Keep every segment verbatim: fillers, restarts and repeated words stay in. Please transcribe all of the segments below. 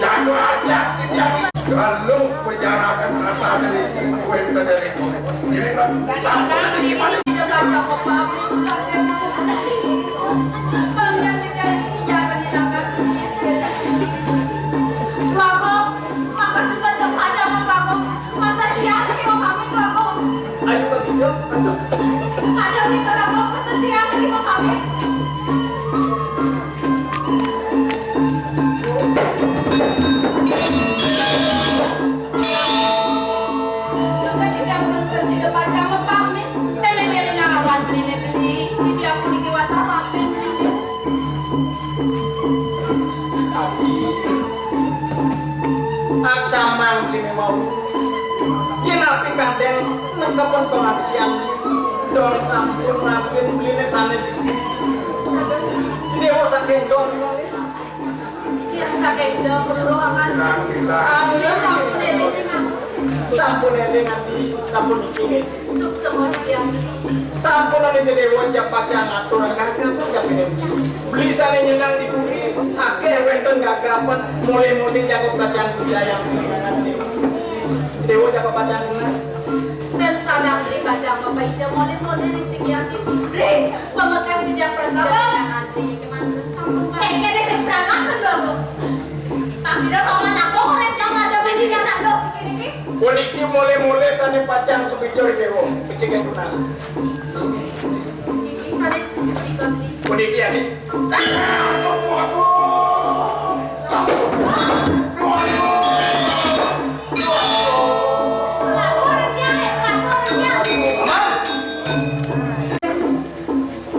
Jatuh aja, tidak. Lalu penjarakan rasa dari kue dari kue. Ini kan sama dengan kita. Tidak baca apa-apa, bukan yang Bang yang tidak ini jarang ditangkap. Lagu, maka juga jam ada, Lagu. Mata siapa yang mau pamit, Lagu? Ayo, Pak Kijo, ayo. Ada di Lagu, mata siapa yang mau pamit? Juga tidak bersedia pajang pamit. Tele-tele ngawan beli-beli. Jadi aku niki wata mampir beli. Tapi aksamang beli mau. Yen api kadén nengkepon pengaksian. Dong sambil mampir beli sana juga. Dia mau saking dong. Yang saking dong, keluruhan. Alhamdulillah. Sampun éling ati, sampun niki. Sukses niki. Sampun ane Déwa jak pacang ngatur gagah jak niki. Beli sané nyenang di bumi, akéh wénten gagapan, mulih-mulih jago pacang budaya. Déwa jago pacang lunas. Dan sadang beli pacang apa ija mulih-mulih ring sigi ati. Beli, pemekas bijak persidangan ati. Kéné sing prangkat lho. Pasti dah paman aku orang jam ada beli anak lo begini. Puniki mulih-mulih sané pacang kebicor Déwa, becik tunas. Iki sané cerita beli. Puniki ya, Dik. Paman.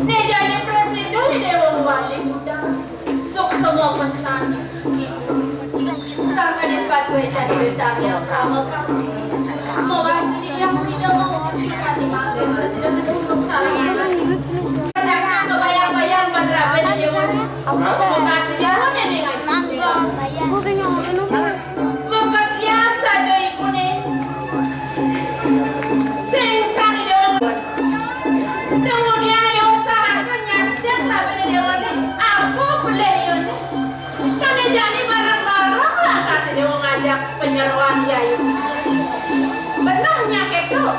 Né jani presiden di Déwa Wali Muda. Suk semua pesan. Sangkaning pasuwé jani wis sami pamekati. Mewastuni yang sida mau pati mangke presiden salah ngerti. Jangan kebayang-bayang patrapen Déwa. Makasih ya, Nenek. Maka siap saja ibuné. Sing sané dong. Kemudian ada usaha senyap cek tapi Déwa né. Apa boleh ya? Pada jani bareng-bareng lantas Déwa ngajak penyeruan Yayu. Benarnya kéto.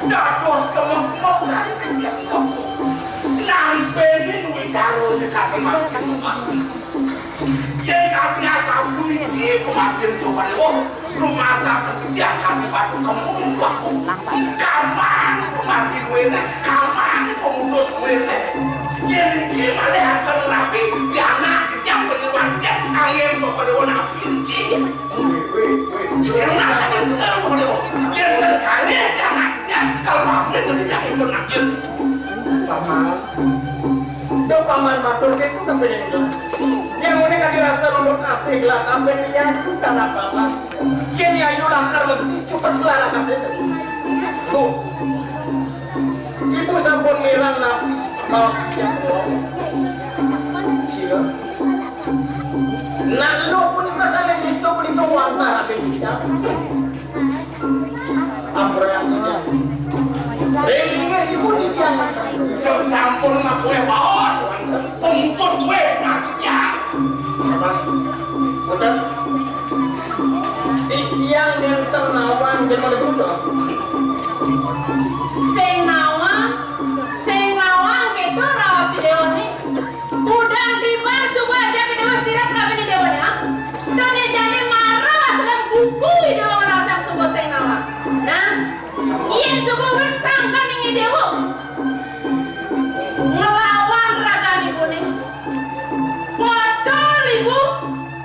Dados kememekan cecek kampung. Nampénin wicarane kate mati. Yen kate asampun iki pematin coba dewa, rumasa ketiak kate batu kemung kampung. Kaman pemati duwene, kaman pemutus duwene. Yen iki malih akan rapi, pianak ketiak penyeruan ketiak angin coba dewa napi iki. Wih, wih, wih. Sing nang ketiak coba dewa. Yen terkane pianak ketiak, kalau pamit ketiak ikut napi. Paman. Duh, paman matur ketu kepening. Yang ngene kan dirasa lulun asih lah, sampai lian itu kan apa-apa. Yen Yayu lakar menti, cepet lah lakase. Tuh. Ibu sampun mirang napis kaos yang sila. Nah, lu pun kesana disto pun itu wantah apa kita. Ambrang. Ring ibu titiang. Jam sampun mah kowe waos. Pemutus kowe mah titiang. Apa? Bener. Titiang nenten nawang demen kuda. Sing nawang, sing nawang keto raos dewane. Udang tiban suba aja ke dewa sirap rabi di dewa ya. Done jane marah asal buku di dewa rasa suba sing nawang. Nah, yen suba wit sangkan ing dewa. Nglawan raganipune. Pocol ibu,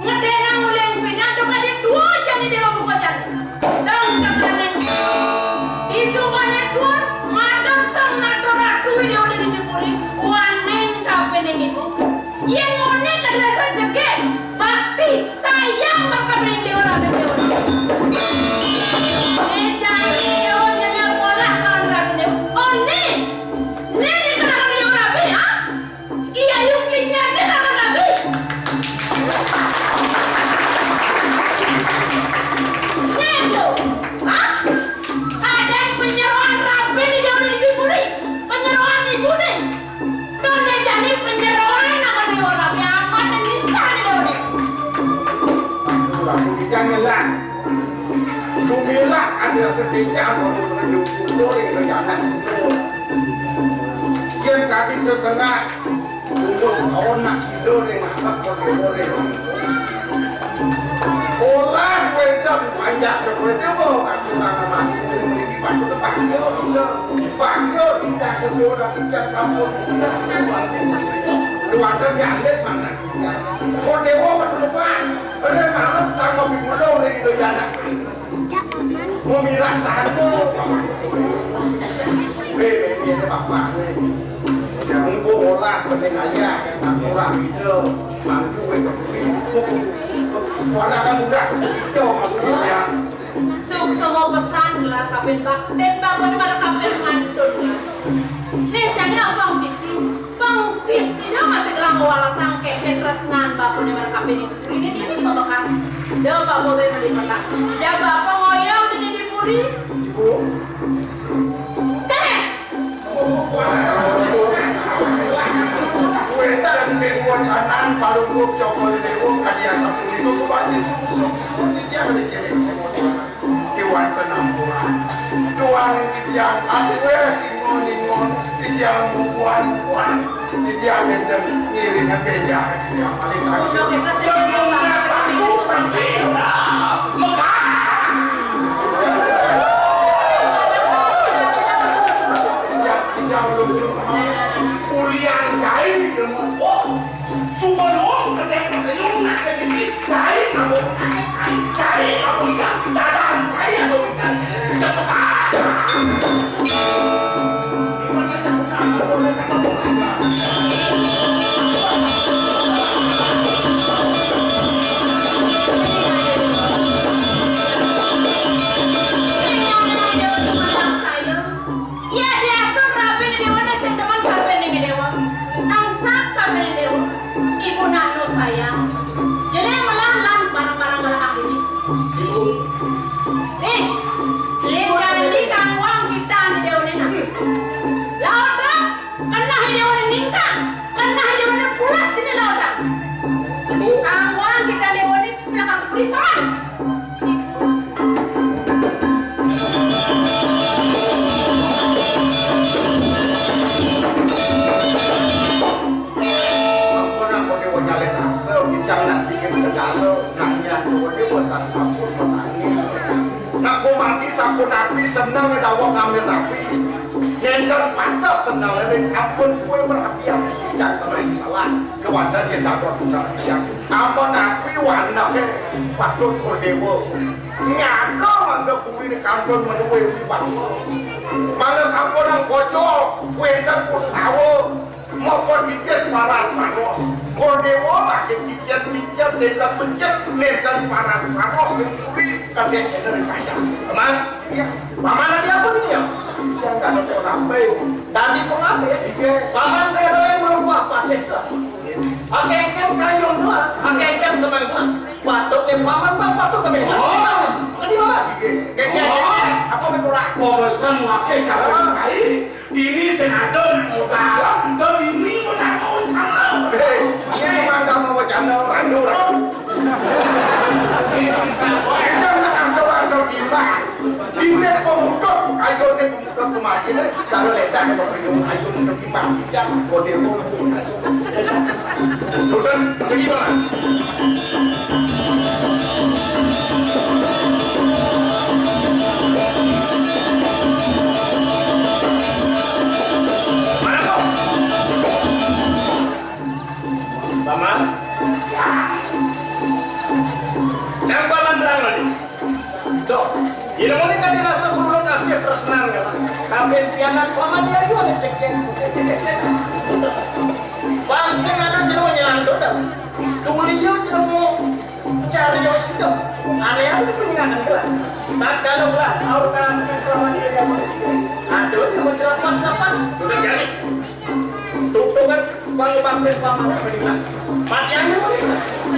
ngedenang uling pinang, dok ade dua jani dewa buka jani. Dong, dong, dong. Isukane dua, Sepican, yen kaki sesengak, umur taun nak tidur ning ngarep kok tidur ning. Olas wedok panjak kok wedok mau ngaturang mati. Iki patut panggil, panggil, tidak sesuai, tidak sampun. Keluarga diambil mana? Kok dewa patut depan. Ora males sanggup dipulung ning Indonesia. Mau mirah tanu. Weh, weh, piye to, Bapak? Engko olah penting aja, kurang ide, mantu weh kepri. Ora kan udah itu maksudnya. Suksma pesan gelar kapin bak, ben bakune marang kapin mantun. Nih, jane apa, Bisi? Pang Bisi dia masih gelang wala sangke, tresnan bakune marang kapin. Ini dia nih bekas. Dia apa boleh beli petak? Jaba apa ngoyong di di puri? Ibu. Kene. Wénten ing wacanan Palungguh Cokor Dewa kadi asapunika kubati sungsung sepun titiang ring kene sing wacanan. Kéwanten ampura. Duaning titiang atuh ingon-ingon, titiang mubuan-mubuan, titiang nénten ngiring benjang titiang paling. Udah kita sih. Mekar. Titiang, titiang lucu. Ulian cai di demopo. Cuma doang ketek kayung nak jadi cai ngabo, cai ngabo ya, dadang cai ngabo ikan. Cepetan. Iya, diatur rabi dewane sing demen kabeh ning dewa. Tansah kabeh dewa. Ibu nanu sayang. Jeleng melah lan barang-barang melah aku ini. Nih, nih jadi kang wang kita di dewa ini nah. Laut dah, kena dewa ini ningkang, kena dewa ini pulas ini laut dah. Kang wang kita dewa ini belakang beripan. Ampun, ampun, dewa nyalin asa, wijang nasi segala, nanya tuh, dewa sang sampun pesangi. Nak mati sampun api, seneng dawang ngambil api. Nyenjar pantas seneng, ring sampun suwe berapian, wijang kering salah, kewajan yang dapat sudah wijang. Ampun api, wanake, patut kul dewa. Nyaga mangga bumi ni kantun menuwe wibawa. Mangga sampun nang bocor, wénten Utsawa, mapa dicis paras panos. Kul dewa makin dicis dicis, nénten becik, nénten paras panos, ning puri, kadek nénten kaya. Paman? Iya. Paman adi apa ini ya? Yang kada tahu sampai. Tadi pengape ya? Iya. Paman saya doyan menunggu apa sih? Akengken kayun doang, akengken semeng doang. Batuk yang paman bang, batuk kami. Oh, tadi mana? Kengken, apa betul lah? Bosan wake cara kai. Ini senado nak modal, dan ini menang mau sana. Hei, ini memang kamu wacana, aduh, aduh. Ini nak ancur-ancur gimana? Ini pemutus, ayo nih pemutus kemari nih. Selalu ledak, ayo pemutus gimana? Jangan kode pemutus. Sultan, pergi mana? Mana kau? Paman? Nang paman terang lagi. Duh, yen ngene kan rasa krungu asih tresnan kan. Kabeh pianak paman ya yo cekek. Bangsa ana jero nyelantur dah. Tuli yo jero cari yo sido. Aneh-aneh pun ngangen lah. Tak kalau lah, aur kerasa paman ya. Aduh, cuma celapan-celapan. Sudah jadi. Tutungan bang bangkit paman mati aja.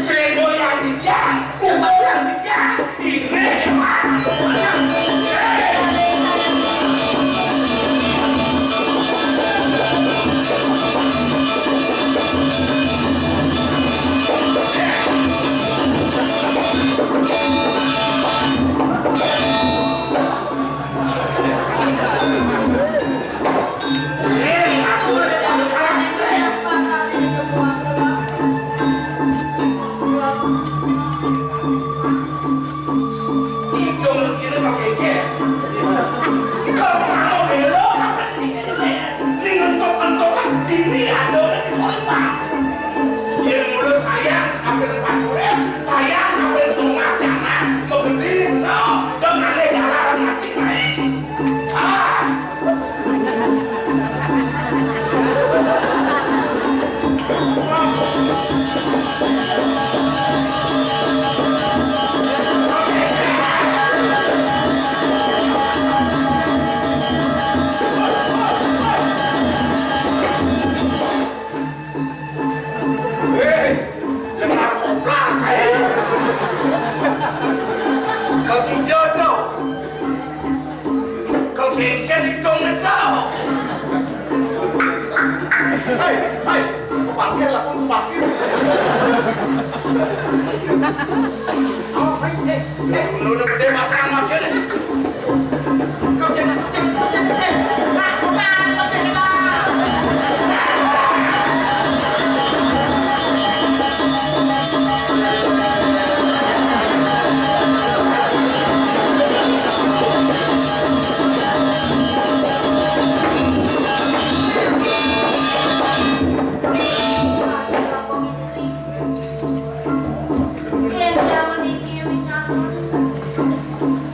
Sego yang dia, umur yang dia, ini emang. Nuno gedé masang macéné. Yen jaman iki wicaksana,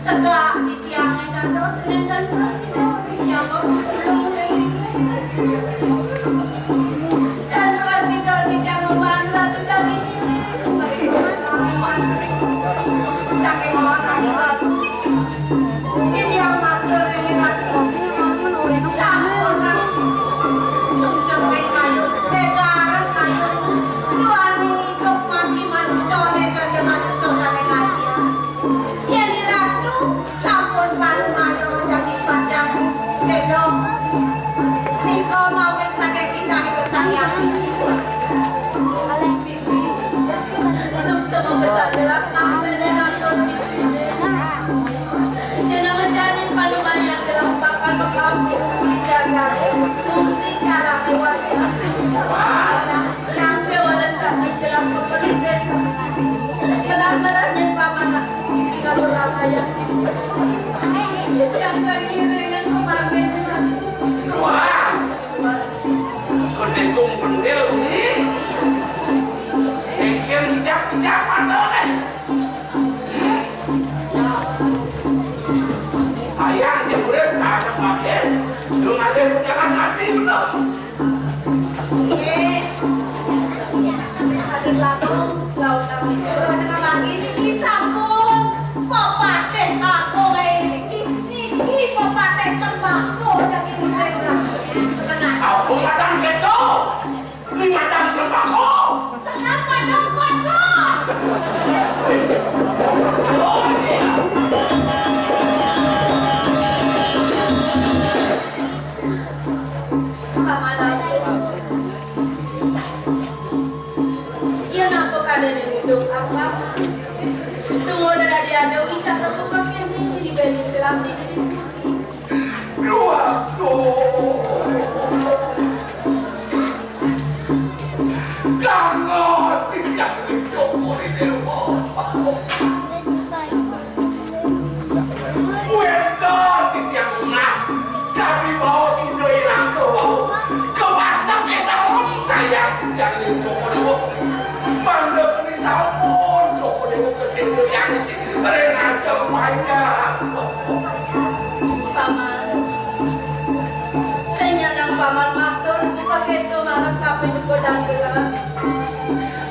tegak titiang ingkang dados nenten prasida, titiang kok dan prasida titiang ngembang ratu dari saking orang. Titiang matur ring Ratu, sampun sungsung ring kayu, eh, kareng kayu. Duaning idup mati manusa, nèka ya manusa sané kaya. Yén Ratu sampun panumayo jagi padang séda, nika mawit saking titahipun Sang Hyang Widi. Suksma pesan jelas nampene atur pipiné. Jeneng jani panumayan jelas bakal mengkampi di jagat. Mungsi karang dewasa. Yang kewala sakit jelas kepedesan. Benar-benar nyen pamanah. Tinggal orang ayah. Yang kiri dengan kemarin. Wah! Ketikung pentil nih. Engkel ijak-ijak mata deh. Sayang, dia urip kagak pakai. Lu ngalih ke jalan mati gitu. Nggih. Aduh, laku. Nggak usah mikir. Terus lagi niki sampun. Pepatih aku niki, niki pepatih sembako yang ini. Tenang. Apa madang keco? Ini madang sembako. Sembako dong, dong. Paman Agung. Yen apa kadene nguduk apa? Tunggu dadi ada wicak rebuka kene di beli gelang di diri. Duh, aduh. Kangen titiang ring Joko Dewa. Wénten titiang nah, kadi baos Ida Iraka wau. Kawatek éta rum sayang titiang ring Joko Dewa. Mangda keni sampun Joko Dewa kaséda yang ring ajeng payah. Paman, sing nyanang paman matur, pakéto marep kaping padang gelah.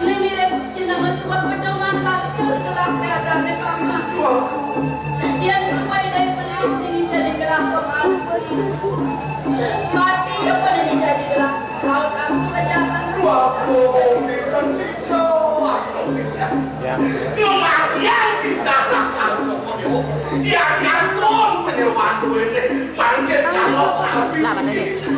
Ning mirip jeneng suwet pedoman matur gelah teatrane paman. Yen suwai dai beli ning jadi gelah paman. Mati ya pada jadi gelah. Kau tak suka jalan. Waduh, pinten sih. Ya. Lumayan kita nakal Joko Dewa. Ya, diatur penyewaan duitnya. Mangkin kalau tapi.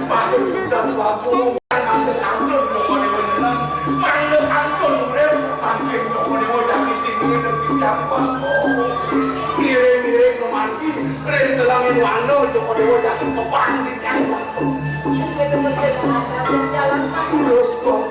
Mangkin kita waktu. Mangkin kantun Joko Dewa jalan. Mangkin kantun urip. Mangkin Joko Dewa jadi sini dan kita apa. Ngiring-ngiring kemanti. Ring telang wanda Joko Dewa jadi kepang di jalan. Terus kok.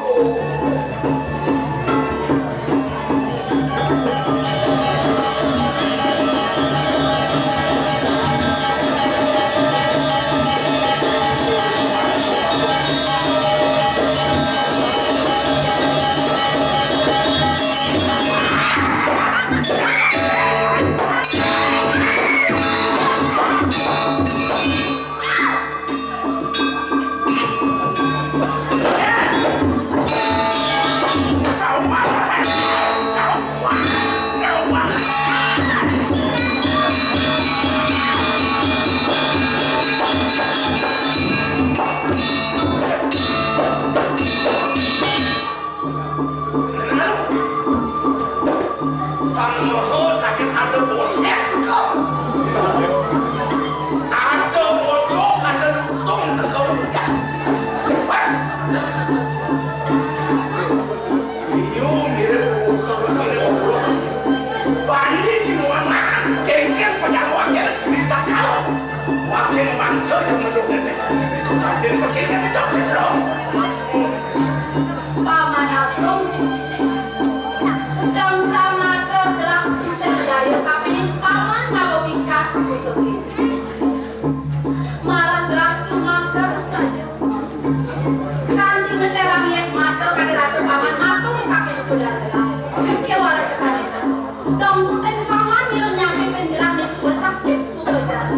Dangdutin paman mila nyakitin gelah di suba sakit, suba jari.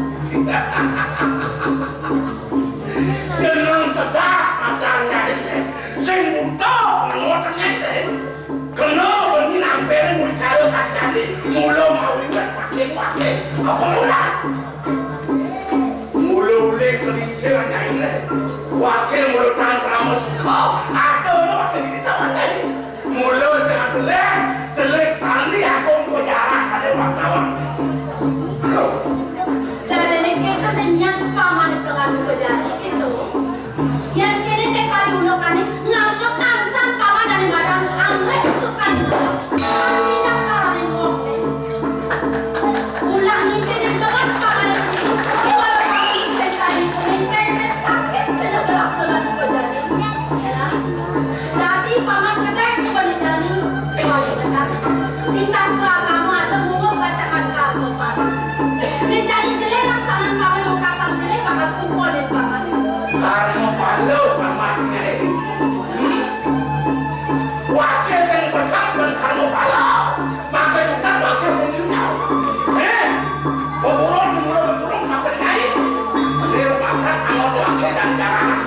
Jeneng kedah matan nyai. Sing buta ngengot nyai. Kena bani nampene mucara kajani mula mawiwit saking wake. Apa mula? Mula uli kelincir nyaine. Wake mula tan krama suka. Ada mula wake dikita wake. Mula sing adelik, delik sandi agung pejarak kade wartawan. Sadene kene nyat paman pekan pejari kene. Yan kene te payu lokane ngambek angsan paman dane madang anggrek sukan. Sandi nang karanin wong. Ulah ngisi di depan paman. Iwal paman sing tadi kuning kayak sakit kena belak sulan pejari. Dadi paman kedek suba dijani, paman kedek. Di sastra agama ada mungguh bacakan karma pala. Dijani jelek laksanan paman, mungkasan jelek bakal kumpul di paman. Karma pala sama nyai. Hmm? Wake sing pecah ben karma pala. Maka juga wake sing nyunyal. Heh, beburon mula beturung kapan nyai. Lir masak angon wake dan jaranan.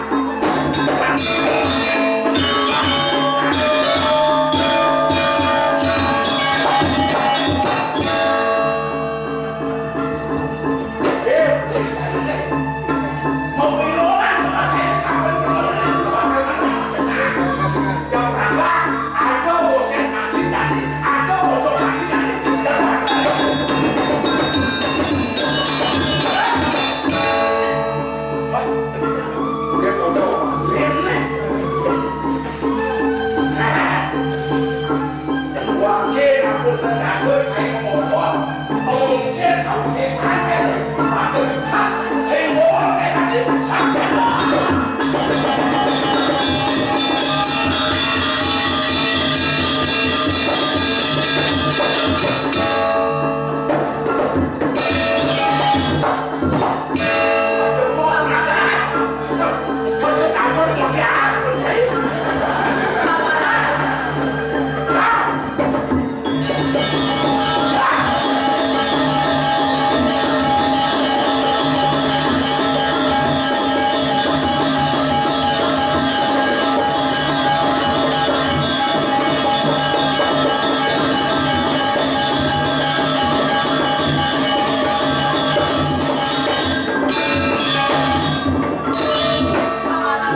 Wake aku sengaja saya ngomong, mungkin aku sih santai, aku tetap sing ngomong kayak tadi, santai.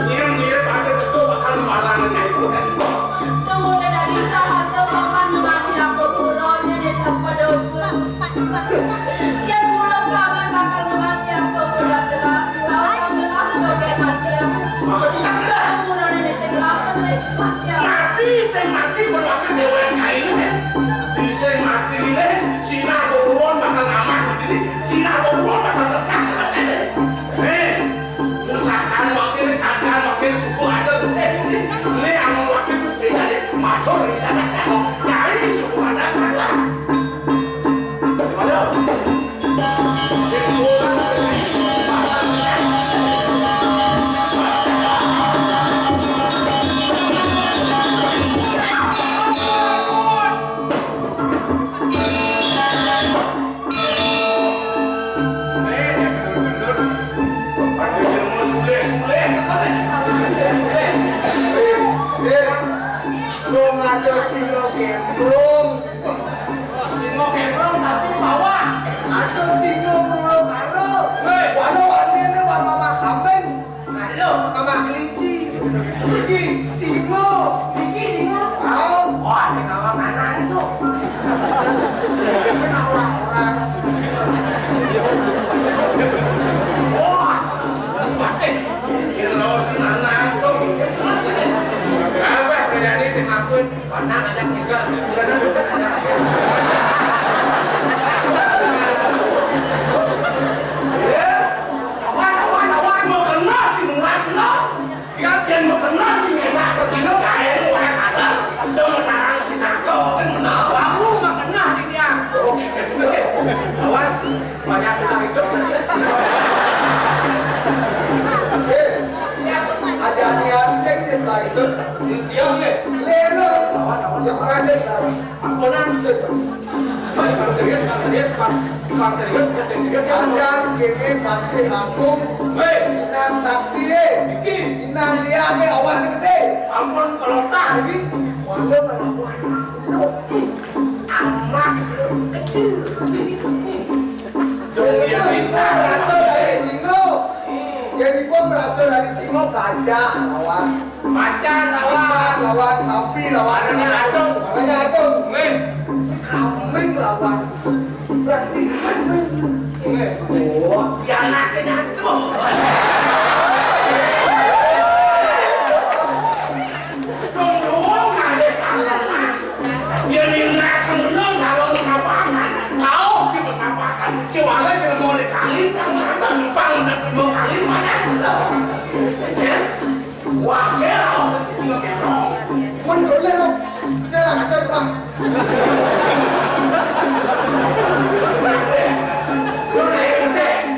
Ngiring-ngiring ada betul bakal malang nyai. Tunggu dadi sahaja paman ngemati aku buron ini tanpa dosa. Yen mula paman bakal ngemati aku budak gelap, lawan gelap bagai mati aku. Maka kita gelap. Buron ini gelap, mati aku. Mati, sing mati, bukan wakil dewan kain ini. Di sing mati ini, Cina buron bakal aman begini, Cina buron bakal pecah. Nih, Pusaka wakil, kandang wakil, suku adat, eh, ini, ini anu wakil bukti, jadi matur di anak aku, nyai suku adat, adat. Gimana? Sing kurang, Dong ada singa gembrong. Singa gembrong tapi bawa. Ada singa mruluk karo. Hei. Walau aneh ne warna kambing. Halo, Kamah Kelinci. Iki. Singo. Iki singo. Au. Wah, sing awak anak itu. Kena orang-orang. Wah. Kira orang anak itu. Apa terjadi sing akun? Mana ngajak juga. Ya. Awan, awan, awan. Mau kena si Murat, kena. Ya, yen mau kena si Meta, pergi lo kain, wah, kadar. Dong, tarang, bisa kau, kan, benar. Aku mau kena di dia. Oke. Awan. Banyak kita hidup. Eh, aja niat sing di balik. Iya, iya. Lelo. Awan, awan. Ya, kasih, awan. Ampunan. Sing. Serius, Bang, serius, Bang. Bang, serius, serius, serius, ya. Adan kéné Patih Agung. Wéh. Inang Sakti, eh. Iki. Inang Lia, eh, awan gedé. Ampun, kalau tak lagi. Kuala melawan lu. Amat lu kecil. Dong, ya, kita berasal dari Singo. Jadi gua berasal dari Singo, gajah lawan. Macan lawan. Macan lawan, sapi lawan. Makanya adem. Makanya adem. Wéh. Kambing lawan. Berarti kambing. Wéh. Oh, pianaknya nyatu. Dong, dong, ada tangan. Yén inggih kemeno calon sapakan, tau si pesapakan, ki wala jelema di kali, pang merasa, pang mau kali mana kita. Ya? Wah, ya, sing kena. Mun boleh lo, silakan aja, Bang.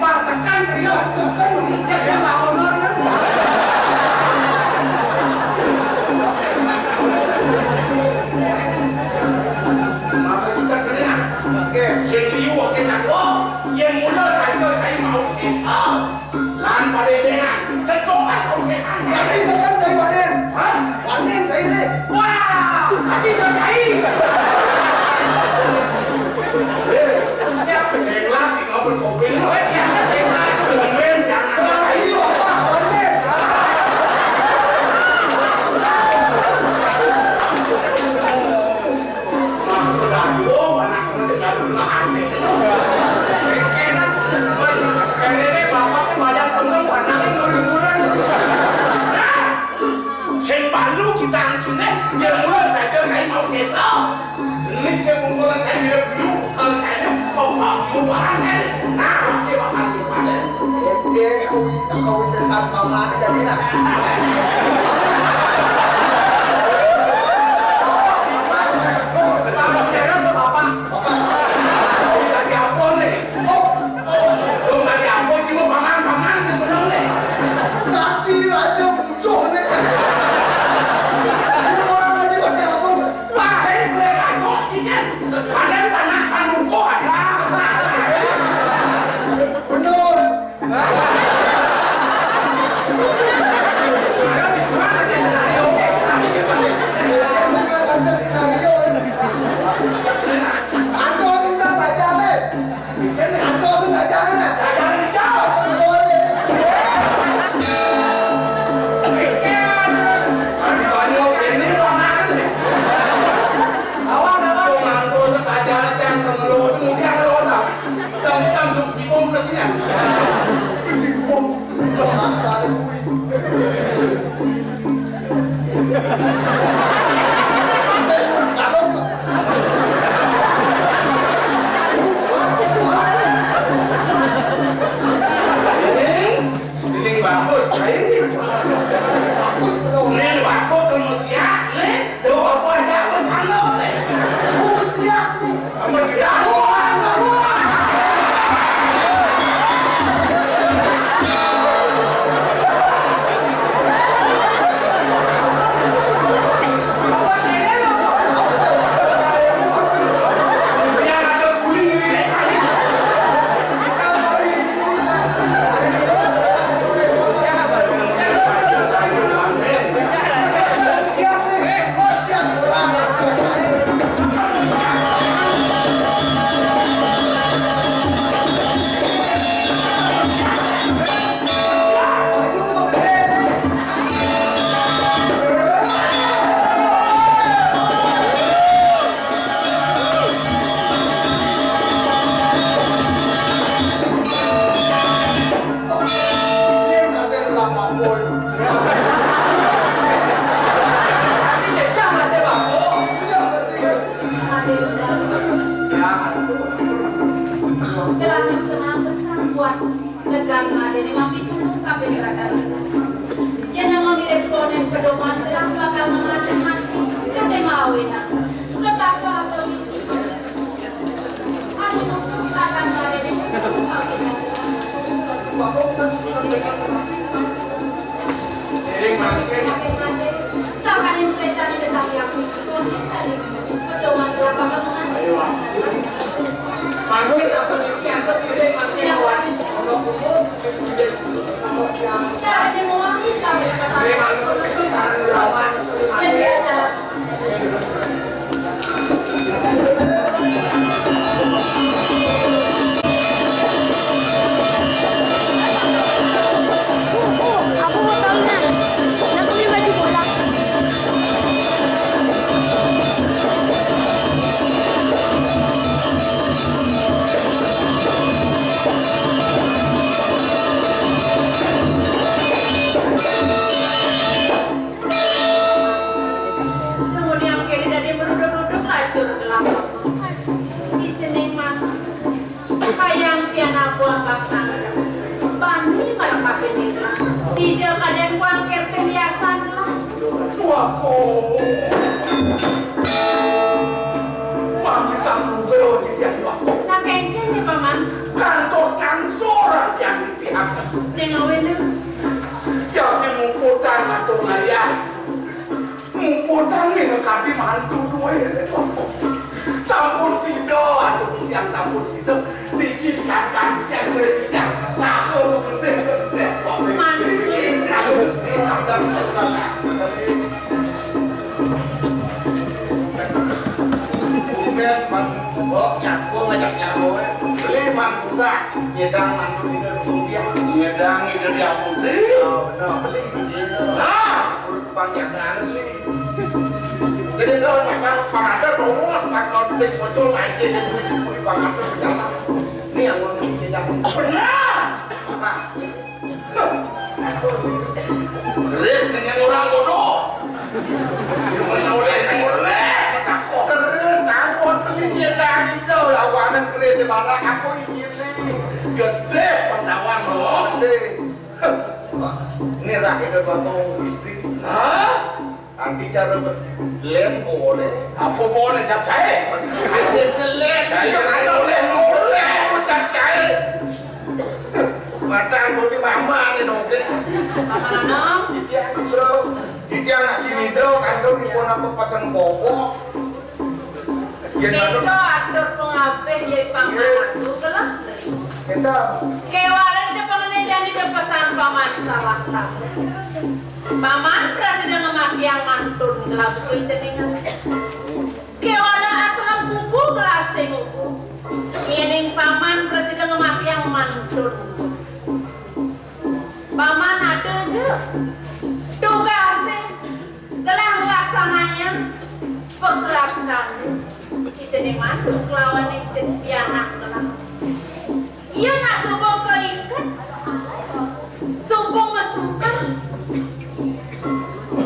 Pasakan, ya, pasakan. Ya, saya mau honor. Maka kita kena. Oke. Sing liu, oke, tak, oh. Yang mula saya, saya mau sisa. Lan pada dengan. Cetok, kan, mau sisa. Tapi sekarang saya wanen. Hah? Wanen saya ini. Wah, tapi berkain. Eh, ya. Saya lagi ngobrol kopi. Oh, ya, saya lagi. Komen, jangan. Wah, ini bapak, wanen. Mas, udah, aduh, anak masih gaduh lah, anjing. Enak, Mas. Kayaknya bapak tuh banyak temen, anaknya murung-murung. Sing baru kita ancune, ya mula saja saya mau sesa. Jenis ke kumpulan saya hidup dulu, kalau saya pokok semua orang saya. Nah, dia bakal dipakai. Dia kau kau sesat mama ni jadi nak. Bapak, bapak, bapak. Bapak, kau tadi apa ni? Oh, oh, kau tadi apa sih, mau paman, paman, tu benar ni? Tapi raja muncul ni. Ini orang lagi pakai apa? Pakai boleh raja, cincin. Pakai panak, panukuh aja. Benar. Tentang dipom kesian. Dipom. Asal kuwi. Ini bagus, ini. Ini bagus, kamu siap, nih. Tuh, aku aja, aku sana, nih. Aku siap, nih. Kelana senang besar buat legang adene mami tulung kabeh gerakan. Yen nama mirip konen pedoman telah bakal ngamati mati, kate mawe nak. Setaka atau miti. Anu nunggu takkan adene tulung kabeh gerakan. Sakaning suwe cari besar yang miti, konen kali. Pedoman telah bakal ngamati. Dija kadén kuangkir perhiasan lah. Wah, kok. Mami cang juga lo cician wah. Nah, kengkeng ya, Paman. Kantos kangsoran yang ditiap. Nengawin dulu. Yang muputang atau ngayah. Muputang nih kadi mantu duwe. Sampun sida, aduh, tiang sampun sida. Niki kakang tiang duwe tiang. Saha nu gede-gede. Mantu. Aduh, gede sampeyan. Bukan man, oh, cangkul ngajak nyawa, eh. Beli man tugas, nyedang mantu ini rupiah. Nyedang ide dia putih. Oh, benar, beli begini. Nah, urut panjang kali. Jadi, kalau memang pangada tongos, pakon sing muncul naik ke bulu, bulu pangada berjalan. Ini yang mau kita. Benar. Apa? Keris dengan orang bodoh. Yang menoleh, menoleh, takut. Terus, takut, beli dia dah, gitu. Lawanan keris, mana aku isi ini. Gede pentawan, loh. Gede. Wah, ini rakyat bapak istri. Hah? Adi cara lén boleh. Apa boleh cap cair? Adi lén. Cair boleh, boleh. Apa cap cair? Matang budi mama ni, oke. Mama Nanom. Iya, bro. Iki anak sini, bro. Kandung di pun apa pasang bobok. Yen kita atur pengabeh ya paman aku kelak. Kita. Kewala ida pangene jani de pesan paman salah tahu. Paman prasida ngemakiang mantun kelak buku jenengan. Kewala asal buku kelas nguku. Yening paman prasida ngemakiang mantun. Paman ada aja. Tugasnya Gelah nglaksanayang pagerak kami, icening mantuk lawan icening pianak gelah. Iya nak sumpung keiket, sumpung ngesuka.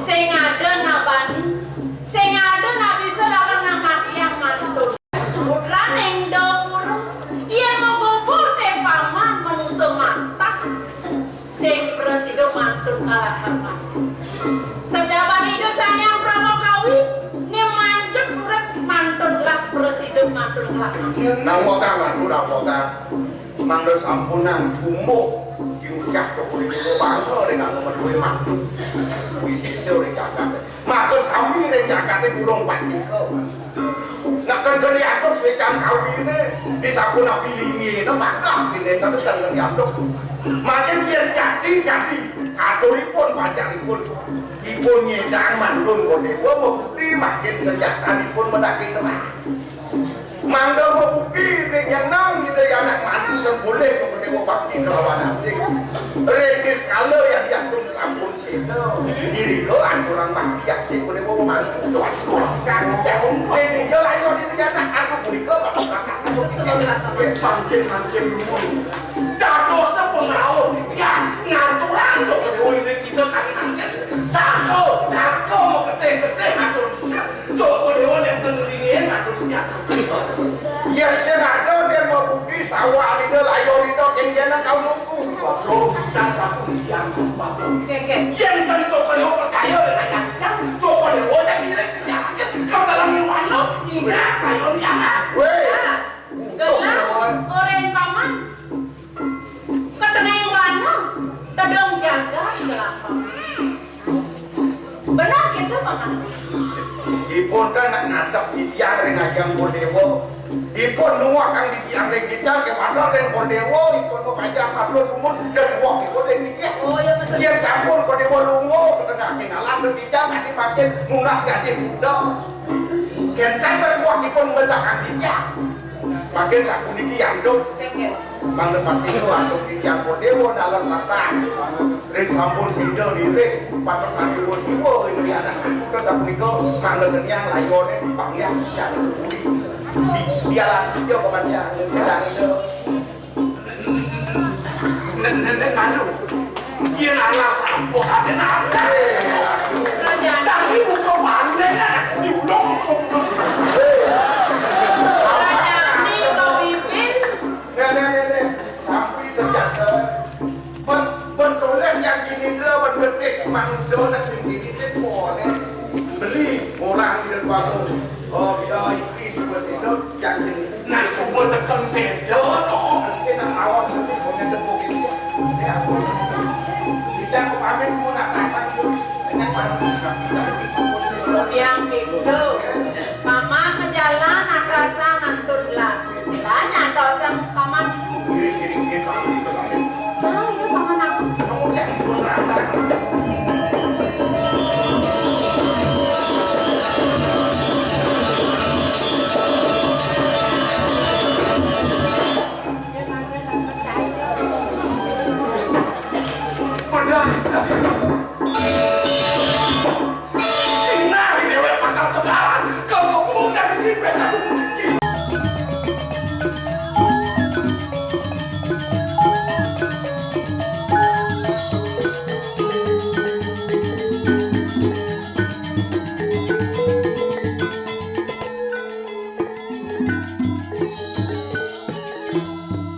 Sing ada nabani, sing ada nak bisa lawan nganak yang mantuk. Putraning dapur, yen magumpul te paman manusa matah, sing prasida mantun kalahar mati. Sajaban Ida Sang Hyang Pramakawi, ning mancep urip mantun lah prasida mantun kalahar. Nawa kang ratu, nawa kang. Mangda sampunang jumbuh diucap toko dhewe bangga dengan nomor duwe mantun. Wisesa ring kakang. Maka sami ring jagate durung pastika. Nak kerja diatur suwe can kawine, disampun api linge, nak bakal dine, tapi kan diatur. Makin yen jadi, jadi. Aturipun, pacaripun. Ipun nyedang mandun kodewa, mebukti makin sejahtranipun mendaki neraka. Mangda mebukti ring nyeneng ida anak mati lan boleh kepada bakti kelawan asing. Ring niskala yang diastun sampun sida. Irika aturang bakti asing menawa mantu. Tuhan, Tuhan, kang jauh. Ring dija layon ida anak anu punika bakal. Mangkin, mangkin nuwun. Dados pun rauh titiang ngaturang kepada ring kita kami mangkin. Saha, kata mau getih-getih atur. Coba dewa nenten ringin atur punya. Yen sing ada dia mau bukti sawah ida, layar ida, kengkena kau nunggu. Waduh, sang satu yang lupa. Kengken. Yen ten coba dewa percaya dengan yang kita, coba dewa jadi irit kita. Kau dalam yang mana? Ingat, ayo ni anak. Weh. Gelah, orang paman. Ketengah wana, tedong jagat kelapa. Benar gitu, Paman. Ipun kan nak ngadep titiang ring ajeng Kodewa. Ipun nuwakang titiang ring titiang, kepada ring Kodewa, ipun mapanjang matur dumun, dan wong ipun ring titiang. Oh, iya, betul. Yen sampun Kodewa lunga, ketengah kenalan ring titiang, nanti makin munah jadi muda. Yen sampai wong ipun belakang titiang. Makin sapuniki antuk. Mangda pasti itu antuk titiang Kodewa dalam batas. Ring sampun sida lirik, patut ati jiwa ini anak. Terus sapunika mangda teniang layone dipanggih titiang. Di, dialas tiga kemandian, sedang itu. Nek, nek, nek, malu. Yen alas apa, nek, nek.